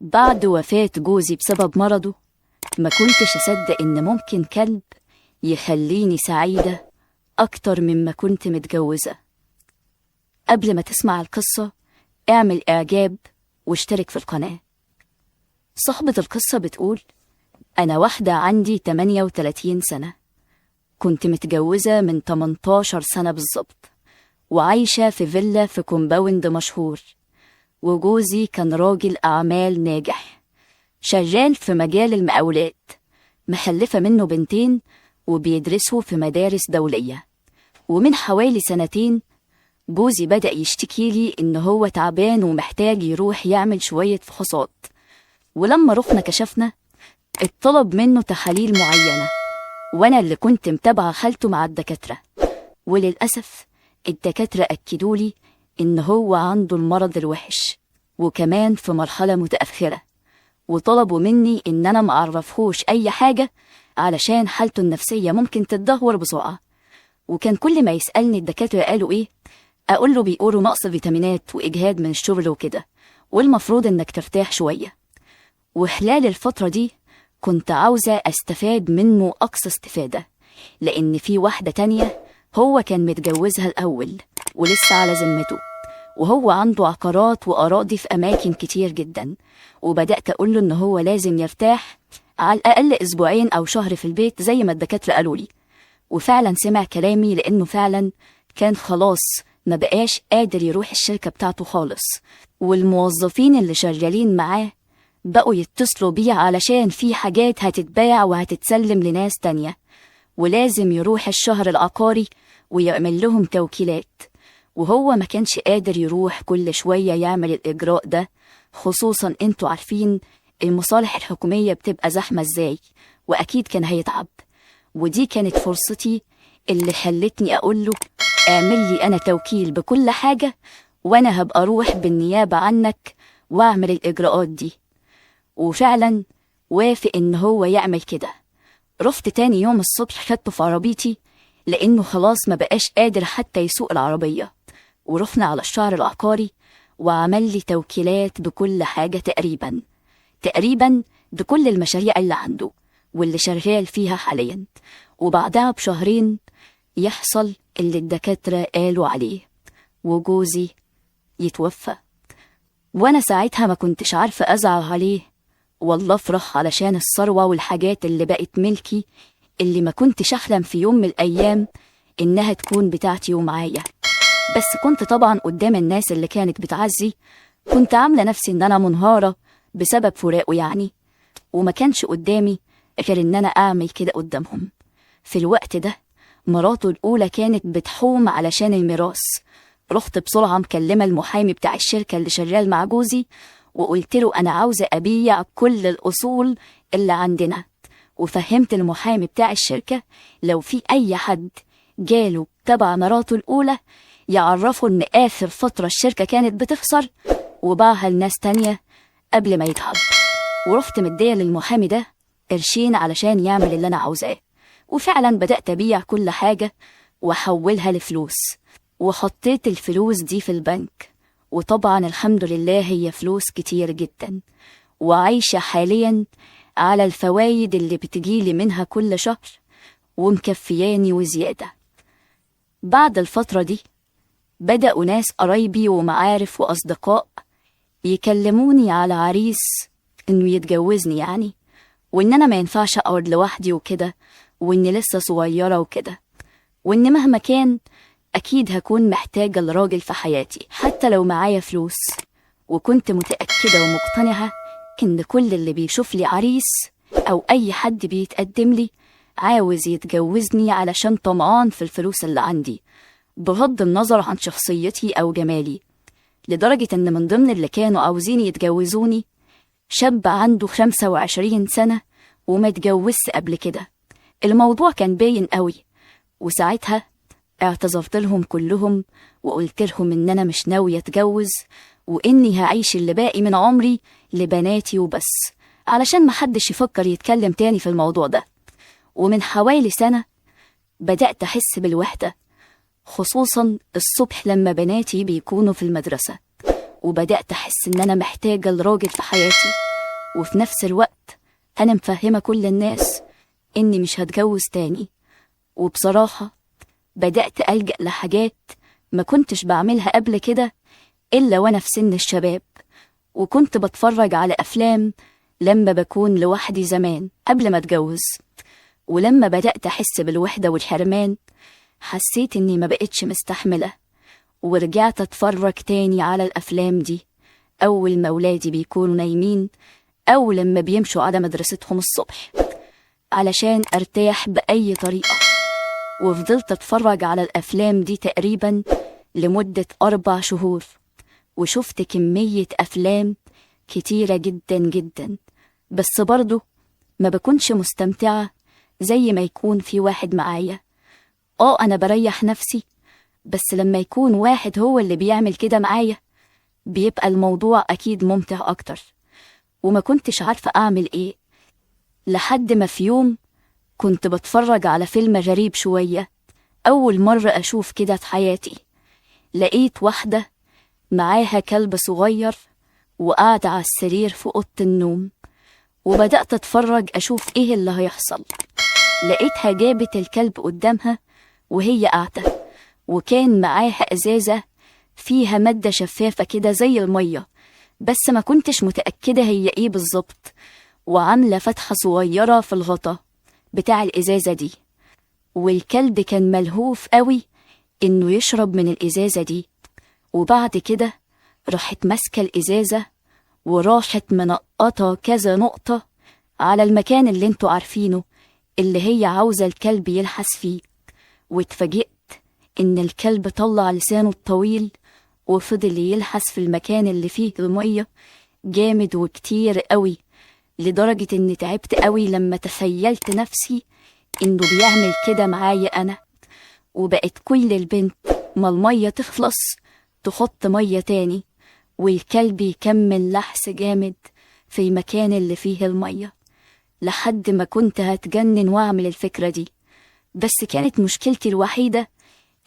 بعد وفاة جوزي بسبب مرضه ما كنتش أصدق إن ممكن كلب يخليني سعيدة أكتر مما كنت متجوزة. قبل ما تسمع القصة اعمل إعجاب واشترك في القناة. صاحبة القصة بتقول: أنا واحدة عندي 38 سنة، كنت متجوزة من 18 سنة بالظبط، وعايشة في فيلا في كومباوند مشهور، وجوزي كان راجل أعمال ناجح شغال في مجال المقاولات، مخلفة منه بنتين وبيدرسوا في مدارس دولية. ومن حوالي سنتين جوزي بدأ يشتكي لي إن هو تعبان ومحتاج يروح يعمل شوية فحوصات، ولما رحنا كشفنا اتطلب منه تحاليل معينة، وأنا اللي كنت متابعة حالته مع الدكاترة، وللأسف الدكاترة أكدوا لي إن هو عنده المرض الوحش وكمان في مرحلة متأخرة، وطلبوا مني إن أنا معرفهوش أي حاجة علشان حالته النفسية ممكن تتدهور بسرعة. وكان كل ما يسألني الدكاترة قالوا إيه أقول له بيقولوا نقص فيتامينات وإجهاد من الشغل وكده، والمفروض إنك ترتاح شوية. وخلال الفترة دي كنت عاوزة أستفاد منه أقصى استفادة، لأن في واحدة تانية هو كان متجوزها الأول ولسه على ذمته، وهو عنده عقارات وأراضي في أماكن كتير جدا، وبدأت أقول له إن هو لازم يرتاح على الأقل أسبوعين أو شهر في البيت زي ما الدكاترة قالوا لي. وفعلا سمع كلامي، لأنه فعلا كان خلاص ما بقاش قادر يروح الشركة بتاعته خالص، والموظفين اللي شغالين معاه بقوا يتصلوا بيه علشان في حاجات هتتباع وهتتسلم لناس تانية، ولازم يروح الشهر العقاري ويعمل لهم توكيلات، وهو ما كانش قادر يروح كل شوية يعمل الإجراء ده، خصوصا انتوا عارفين المصالح الحكومية بتبقى زحمة ازاي، وأكيد كان هيتعب. ودي كانت فرصتي اللي خلتني أقوله اعمل لي أنا توكيل بكل حاجة، وأنا هبقى أروح بالنيابة عنك وأعمل الإجراءات دي. وفعلا وافق إن هو يعمل كده. رحت تاني يوم الصبح خدته في عربيتي لأنه خلاص ما بقاش قادر حتى يسوق العربية، ورحنا على الشهر العقاري وعمل لي توكيلات بكل حاجة تقريبا بكل المشاريع اللي عنده واللي شغال فيها حاليا. وبعدها بشهرين يحصل اللي الدكاترة قالوا عليه وجوزي يتوفى. وأنا ساعتها ما كنتش عارفة أزعل عليه والله أفرح علشان الثروة والحاجات اللي بقت ملكي اللي ما كنتش أحلم في يوم من الأيام إنها تكون بتاعتي ومعايا. بس كنت طبعا قدام الناس اللي كانت بتعزي كنت عاملة نفسي إن أنا منهارة بسبب فراقه يعني، وما كانش قدامي غير إن أنا أعمل كده قدامهم. في الوقت ده مراته الأولى كانت بتحوم علشان الميراث. رحت بسرعة مكلمة المحامي بتاع الشركة اللي شغال مع جوزي وقلت له أنا عاوزة أبيع كل الأصول اللي عندنا، وفهمت المحامي بتاع الشركة لو في أي حد جاله تبع مراته الأولى يعرفوا إن آخر فترة الشركة كانت بتخسر وباعها لناس تانية قبل ما يتعب. ورحت مدية للمحامي ده قرشين علشان يعمل اللي أنا عاوزاه، وفعلا بدأت أبيع كل حاجة وأحولها لفلوس، وحطيت الفلوس دي في البنك، وطبعا الحمد لله هي فلوس كتير جدا، وعايشة حاليا على الفوايد اللي بتجيلي منها كل شهر ومكفياني وزيادة. بعد الفترة دي بدأوا ناس قرايبي ومعارف وأصدقاء يكلموني على عريس إنه يتجوزني يعني، وإن أنا ما ينفعش أقعد لوحدي وكده، وإني لسه صغيرة وكده، وإن مهما كان أكيد هكون محتاجة لراجل في حياتي حتى لو معايا فلوس. وكنت متأكدة ومقتنعة إن كل اللي بيشوف لي عريس أو أي حد بيتقدم لي عاوز يتجوزني علشان طمعان في الفلوس اللي عندي، بغض النظر عن شخصيتي أو جمالي. لدرجة إن من ضمن اللي كانوا عاوزين يتجوزوني شاب عنده 25 سنة وما اتجوزش قبل كده. الموضوع كان باين قوي، وساعتها اعتذرت لهم كلهم وقلت لهم إن أنا مش ناوية أتجوز، وإني هعيش اللي باقي من عمري لبناتي وبس، علشان محدش يفكر يتكلم تاني في الموضوع ده. ومن حوالي سنة بدأت أحس بالوحدة، خصوصا الصبح لما بناتي بيكونوا في المدرسة، وبدأت أحس إن أنا محتاجة لراجل في حياتي. وفي نفس الوقت أنا مفهمة كل الناس إني مش هتجوز تاني. وبصراحة بدأت ألجأ لحاجات ما كنتش بعملها قبل كده إلا وأنا في سن الشباب، وكنت بتفرج على أفلام لما بكون لوحدي زمان قبل ما أتجوز. ولما بدأت أحس بالوحدة والحرمان حسيت إني ما بقتش مستحملة، ورجعت أتفرج تاني على الأفلام دي أول ما ولادي بيكونوا نايمين أو لما بيمشوا على مدرستهم الصبح علشان أرتاح بأي طريقة. وفضلت أتفرج على الأفلام دي تقريبا لمدة 4 شهور، وشفت كمية أفلام كتيرة جدا جدا، بس برضو ما بكونش مستمتعة زي ما يكون في واحد معايا. أنا بريح نفسي، بس لما يكون واحد هو اللي بيعمل كده معايا بيبقى الموضوع أكيد ممتع أكتر. وما كنتش عارفة أعمل إيه، لحد ما في يوم كنت بتفرج على فيلم غريب شوية، أول مرة أشوف كده في حياتي. لقيت واحدة معاها كلب صغير وقاعدة على السرير في أوضة النوم، وبدأت أتفرج أشوف إيه اللي هيحصل. لقيتها جابت الكلب قدامها وهي قاعدة، وكان معاها إزازة فيها مادة شفافة كده زي المية، بس ما كنتش متأكدة هي إيه بالظبط، وعاملة فتحة صغيرة في الغطا بتاع الإزازة دي. والكلب كان ملهوف قوي إنه يشرب من الإزازة دي. وبعد كده راحت ماسكة الإزازة وراحت منقطة كذا نقطة على المكان اللي انتوا عارفينه اللي هي عاوزة الكلب يلحس فيه. واتفاجئت إن الكلب طلع لسانه الطويل وفضل يلحس في المكان اللي فيه المية جامد وكتير قوي، لدرجة إني تعبت قوي لما تخيلت نفسي إنه بيعمل كده معايا أنا. وبقت كل البنت ما المية تخلص تحط مية تاني، والكلب يكمل لحس جامد في المكان اللي فيه المية، لحد ما كنت هتجنن وأعمل الفكرة دي. بس كانت مشكلتي الوحيدة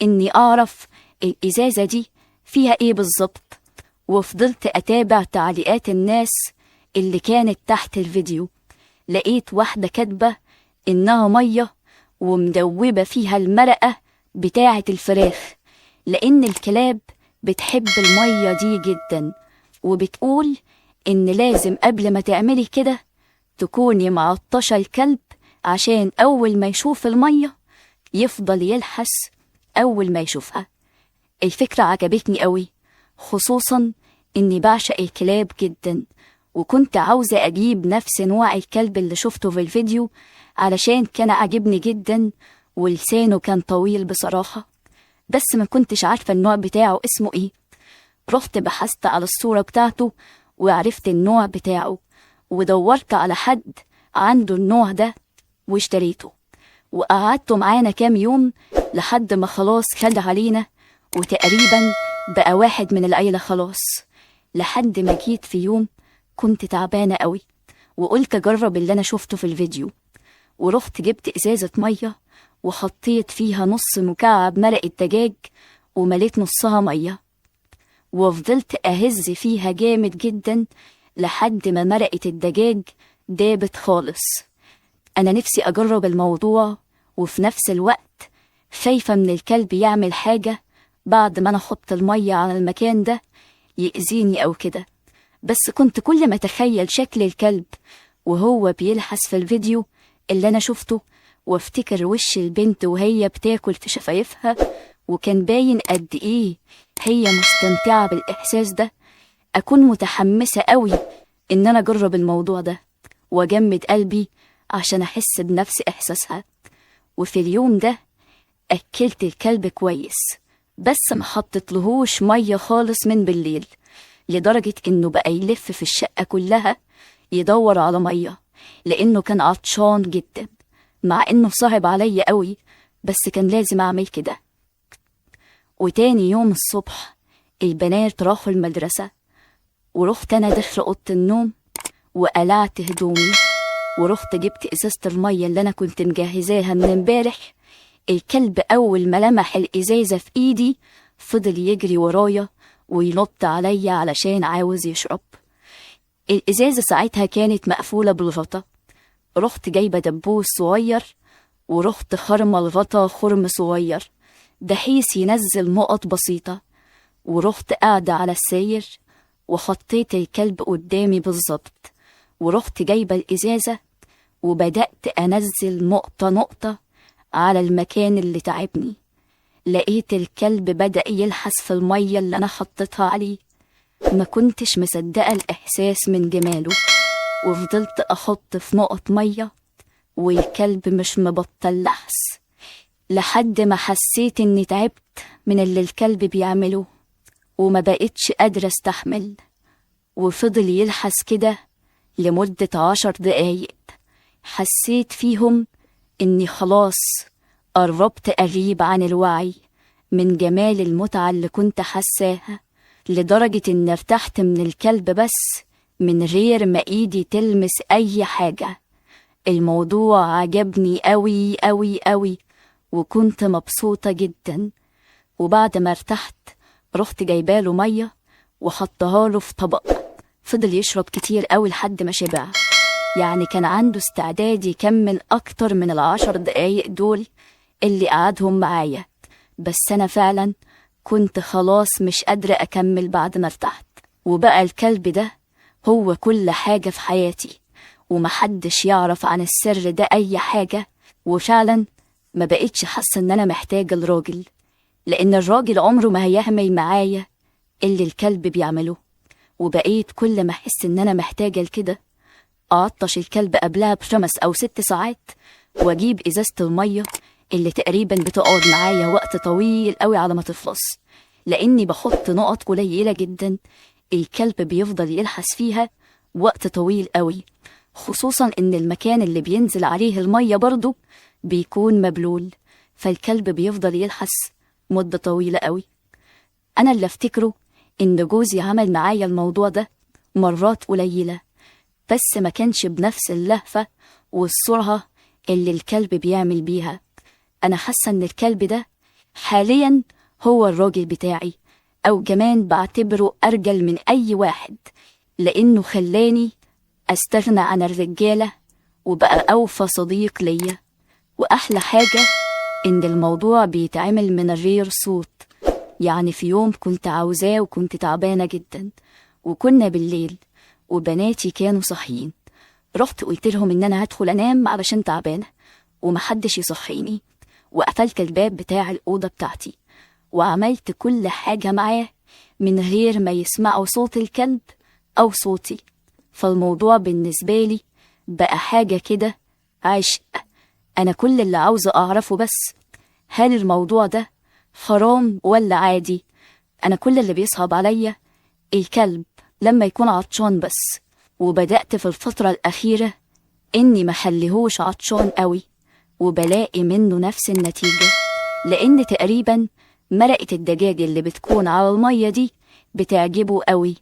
إني أعرف الإزازة دي فيها إيه بالظبط. وفضلت أتابع تعليقات الناس اللي كانت تحت الفيديو. لقيت واحدة كاتبة إنها مية ومدوبة فيها المرقة بتاعة الفراخ، لأن الكلاب بتحب المية دي جدا، وبتقول إن لازم قبل ما تعملي كده تكوني معطشة الكلب عشان أول ما يشوف المية يفضل يلحس أول ما يشوفها. الفكرة عجبتني قوي، خصوصا إني بعشق الكلاب جدا، وكنت عاوزة أجيب نفس نوع الكلب اللي شفته في الفيديو علشان كان عاجبني جدا ولسانه كان طويل بصراحة، بس ما كنتش عارفة النوع بتاعه اسمه إيه. رحت بحثت على الصورة بتاعته وعرفت النوع بتاعه، ودورت على حد عنده النوع ده واشتريته، وقعدته معانا كام يوم لحد ما خلاص خد علينا وتقريبا بقى واحد من العيلة خلاص. لحد ما جيت في يوم كنت تعبانة قوي، وقلت أجرب اللي أنا شفته في الفيديو، ورحت جبت إزازة مية وحطيت فيها نص مكعب مرق الدجاج ومليت نصها مية، وفضلت أهز فيها جامد جدا لحد ما مرقة الدجاج دابت خالص. أنا نفسي أجرب الموضوع، وفي نفس الوقت خايفة من الكلب يعمل حاجة بعد ما أنا أحط المية على المكان ده يأذيني أو كده. بس كنت كل ما أتخيل شكل الكلب وهو بيلحس في الفيديو اللي أنا شفته، وافتكر وش البنت وهي بتاكل في شفايفها، وكان باين قد إيه هي مستمتعة بالإحساس ده، أكون متحمسة قوي إن أنا أجرب الموضوع ده وأجمد قلبي عشان أحس بنفس إحساسها. وفي اليوم ده أكلت الكلب كويس، بس ما حطيتلهوش مية خالص من بالليل، لدرجة إنه بقى يلف في الشقة كلها يدور على مية لأنه كان عطشان جدا، مع إنه صعب عليا قوي بس كان لازم أعمل كده. وتاني يوم الصبح البنات راحوا المدرسة، ورحت أنا داخلة أوضة النوم وقلعت هدومي، ورحت جبت إزازة المية اللي أنا كنت مجهزاها من امبارح. الكلب أول ما لمح الإزازة في إيدي فضل يجري ورايا وينط عليا علشان عاوز يشرب. الإزازة ساعتها كانت مقفولة بالغطا. رحت جايبة دبوس صغير ورحت خرمة الغطا خرم صغير بحيث ينزل نقط بسيطة، ورحت قاعدة على السرير وحطيت الكلب قدامي بالظبط، ورحت جايبة الإزازة وبدأت أنزل نقطة نقطة على المكان اللي تعبني. لقيت الكلب بدأ يلحس في المية اللي أنا حطيتها عليه. ما كنتش مصدقة الإحساس من جماله، وفضلت أحط في نقط مية والكلب مش مبطل لحس، لحد ما حسيت إني تعبت من اللي الكلب بيعمله وما بقتش قادرة استحمل. وفضل يلحس كده لمدة 10 دقايق، حسيت فيهم إني خلاص قربت أغيب عن الوعي من جمال المتعة اللي كنت حساها، لدرجة إني ارتحت من الكلب بس من غير ما إيدي تلمس أي حاجة. الموضوع عجبني أوي أوي أوي وكنت مبسوطة جدا. وبعد ما ارتحت رحت جايباله مية وحطها له في طبق، فضل يشرب كتير أوي لحد ما شبع. يعني كان عنده استعداد يكمل أكتر من 10 دقايق دول اللي قعدهم معايا، بس أنا فعلا كنت خلاص مش قادرة أكمل بعد ما ارتحت. وبقى الكلب ده هو كل حاجة في حياتي، ومحدش يعرف عن السر ده أي حاجة. وفعلا ما بقتش حاسة إن أنا محتاجة الراجل، لأن الراجل عمره ما هيعمل معايا اللي الكلب بيعمله. وبقيت كل ما أحس إن أنا محتاجة لكده أعطش الكلب قبلها ب5 أو 6 ساعات، وأجيب إزازة المية اللي تقريبا بتقعد معايا وقت طويل قوي على ما تخلص، لأني بحط نقط قليلة جدا الكلب بيفضل يلحس فيها وقت طويل قوي، خصوصا إن المكان اللي بينزل عليه المية برضو بيكون مبلول، فالكلب بيفضل يلحس مدة طويلة قوي. أنا اللي أفتكره إن جوزي عمل معايا الموضوع ده مرات قليلة، بس ما كانش بنفس اللهفة والسرعة اللي الكلب بيعمل بيها. أنا حاسة إن الكلب ده حاليا هو الراجل بتاعي، أو كمان بعتبره أرجل من أي واحد، لأنه خلاني أستغنى عن الرجالة وبقى أوفى صديق ليا. وأحلى حاجة إن الموضوع بيتعمل من غير صوت. يعني في يوم كنت عاوزاه وكنت تعبانة جدا، وكنا بالليل وبناتي كانوا صاحيين، رحت قلت لهم إن أنا هدخل أنام علشان تعبانة ومحدش يصحيني، وقفلت الباب بتاع الأوضة بتاعتي وعملت كل حاجة معاه من غير ما يسمعوا صوت الكلب أو صوتي. فالموضوع بالنسبة لي بقى حاجة كده عشق. أنا كل اللي عاوزة أعرفه بس هل الموضوع ده حرام ولا عادي؟ أنا كل اللي بيصعب عليا الكلب لما يكون عطشان بس. وبدأت في الفترة الأخيرة إني ما خليهوش عطشان قوي، وبلاقي منه نفس النتيجة، لأن تقريبا مرقة الدجاج اللي بتكون على المية دي بتعجبه قوي،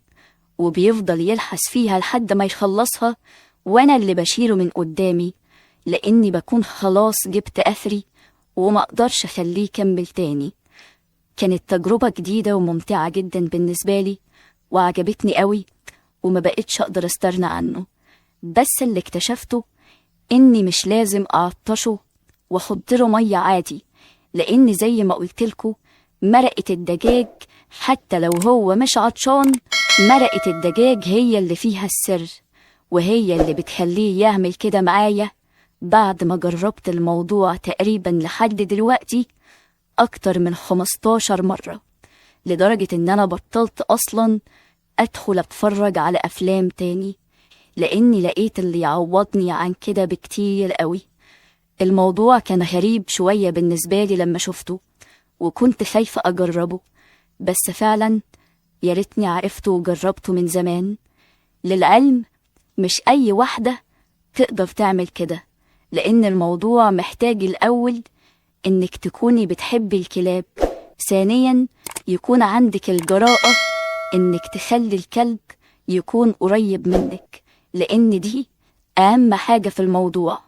وبيفضل يلحس فيها لحد ما يخلصها، وأنا اللي بشيله من قدامي لأني بكون خلاص جبت أثري وما أقدرش أخليه يكمل تاني. كانت تجربة جديدة وممتعة جدا بالنسبة لي وعجبتني قوي، وما بقتش أقدر أستغنى عنه. بس اللي اكتشفته إني مش لازم أعطشه وأحط له مية عادي، لأن زي ما قلتلكوا مرقة الدجاج حتى لو هو مش عطشان، مرقة الدجاج هي اللي فيها السر، وهي اللي بتخليه يعمل كده معايا. بعد ما جربت الموضوع تقريبا لحد دلوقتي أكتر من 15 مرة، لدرجة إن أنا بطلت أصلا أدخل أتفرج على أفلام تاني، لأني لقيت اللي يعوضني عن كده بكتير قوي. الموضوع كان غريب شوية بالنسبة لي لما شفته، وكنت خايفة أجربه، بس فعلا يا ريتني عرفته وجربته من زمان. للعلم مش أي واحدة تقدر تعمل كده، لأن الموضوع محتاج الأول إنك تكوني بتحبي الكلاب، ثانيا يكون عندك الجراءة إنك تخلي الكلب يكون قريب منك، لأن دي أهم حاجة في الموضوع.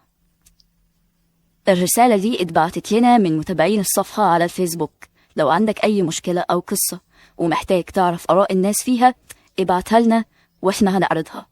الرسالة دي اتبعتت لنا من متابعين الصفحة على الفيسبوك. لو عندك أي مشكلة أو قصة ومحتاج تعرف آراء الناس فيها ابعتها لنا وإحنا هنعرضها.